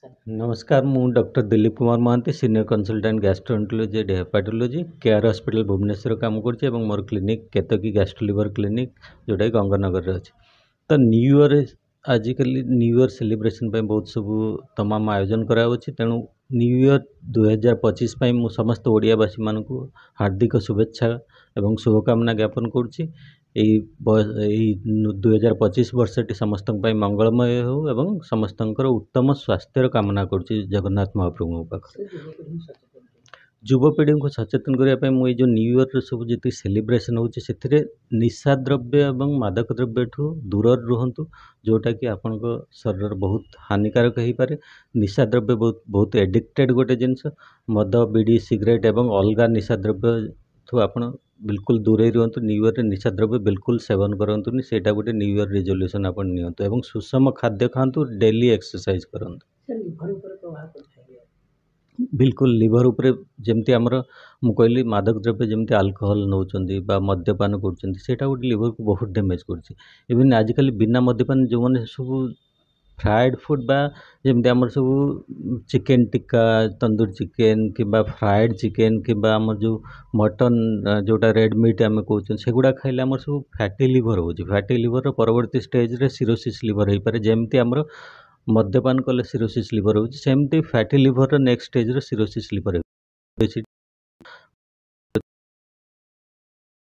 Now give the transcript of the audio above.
ନମସ୍କାର, ମୁଁ doctor Dilip Kumar Mohanty, senior consultant gastroenterology and hepatology, care hospital Bhubaneswar କାମ କରୁଛି ଏବଂ ମୋର କ୍ଲିନିକ୍ କେତକୀ ଗ୍ୟାଷ୍ଟ୍ରୋ ଲିଭର କ୍ଲିନିକ୍, ଯେଉଁଟାକି ଗଙ୍ଗନଗରରେ ଅଛି। ତ ନ୍ୟୁ ଇୟର୍, ଆଜିକାଲି ନ୍ୟୁ ଇୟର୍ ସେଲିବ୍ରେସନ୍ ପାଇଁ ବହୁତ ସବୁ ତମାମ ଆୟୋଜନ କରାଯାଉଛି। ତେଣୁ ନ୍ୟୁ ଇୟର୍ 2025 ପାଇଁ ମୁଁ ସମସ୍ତ ଓଡ଼ିଆବାସୀମାନଙ୍କୁ ହାର୍ଦ୍ଦିକ ଶୁଭେଚ୍ଛା ଏବଂ ଶୁଭକାମନା ଜ୍ଞାପନ କରୁଛି। ଏଇ ଏଇ 2025 ବର୍ଷଟି ସମସ୍ତଙ୍କ ପାଇଁ ମଙ୍ଗଳମୟ ହେଉ ଏବଂ ସମସ୍ତଙ୍କର ଉତ୍ତମ ସ୍ୱାସ୍ଥ୍ୟର କାମନା କରୁଛି ଜଗନ୍ନାଥ ମହାପ୍ରଭୁଙ୍କ ପାଖରେ। ଯୁବପିଢ଼ିଙ୍କୁ ସଚେତନ କରିବା ପାଇଁ ମୁଁ ଏଇ ଯେଉଁ ନ୍ୟୁ ଇୟର୍ର ସବୁ ଯେତିକି ସେଲିବ୍ରେସନ୍ ହେଉଛି, ସେଥିରେ ନିଶା ଦ୍ରବ୍ୟ ଏବଂ ମାଦକ ଦ୍ରବ୍ୟଠୁ ଦୂରରେ ରୁହନ୍ତୁ, ଯେଉଁଟାକି ଆପଣଙ୍କ ଶରୀରର ବହୁତ ହାନିକାରକ ହେଇପାରେ। ନିଶା ଦ୍ରବ୍ୟ ବହୁତ ବହୁତ ଏଡ଼ିକ୍ଟେଡ଼ ଗୋଟେ ଜିନିଷ। ମଦ, ବିଡ଼ି, ସିଗାରେଟ୍ ଏବଂ ଅଲଗା ନିଶା ଦ୍ରବ୍ୟଠୁ ଆପଣ ବିଲକୁଲ ଦୂରେଇ ରୁହନ୍ତୁ। ନ୍ୟୁ ଇୟର୍ରେ ନିଶା ଦ୍ରବ୍ୟ ବିଲକୁଲ ସେବନ କରନ୍ତୁନି, ସେଇଟା ଗୋଟେ ନ୍ୟୁ ଇୟର୍ ରିଜଲ୍ୟୁସନ୍ ଆପଣ ନିଅନ୍ତୁ ଏବଂ ସୁଷମ ଖାଦ୍ୟ ଖାଆନ୍ତୁ, ଡେଲି ଏକ୍ସରସାଇଜ୍ କରନ୍ତୁ। ବିଲକୁଲ ଲିଭର ଉପରେ, ଯେମିତି ଆମର ମୁଁ କହିଲି, ମାଦକ ଦ୍ରବ୍ୟ ଯେମିତି ଆଲକୋହଲ ନେଉଛନ୍ତି ବା ମଦ୍ୟପାନ କରୁଛନ୍ତି, ସେଇଟା ଗୋଟେ ଲିଭରକୁ ବହୁତ ଡ୍ୟାମେଜ୍ କରୁଛି। ଇଭିନ୍ ଆଜିକାଲି ବିନା ମଦ୍ୟପାନ ଯେଉଁମାନେ ସବୁ ଫ୍ରାଏଡ଼୍ ଫୁଡ଼୍ ବା ଯେମିତି ଆମର ସବୁ ଚିକେନ୍ ଟିକ୍କା, ତନ୍ଦୁର ଚିକେନ୍ କିମ୍ବା ଫ୍ରାଏଡ଼୍ ଚିକେନ୍ କିମ୍ବା ଆମର ଯେଉଁ ମଟନ୍, ଯେଉଁଟା ରେଡ଼୍ ମିଟ୍ ଆମେ କହୁଛନ୍ତି, ସେଗୁଡ଼ା ଖାଇଲେ ଆମର ସବୁ ଫ୍ୟାଟି ଲିଭର ହେଉଛି। ଫ୍ୟାଟି ଲିଭରର ପରବର୍ତ୍ତୀ ଷ୍ଟେଜ୍ରେ ସିରୋସିସ୍ ଲିଭର ହେଇପାରେ। ଯେମିତି ଆମର ମଦ୍ୟପାନ କଲେ ସିରୋସିସ୍ ଲିଭର ହେଉଛି, ସେମିତି ଫ୍ୟାଟି ଲିଭରର ନେକ୍ସଟ ଷ୍ଟେଜ୍ରେ ସିରୋସିସ୍ ଲିଭର।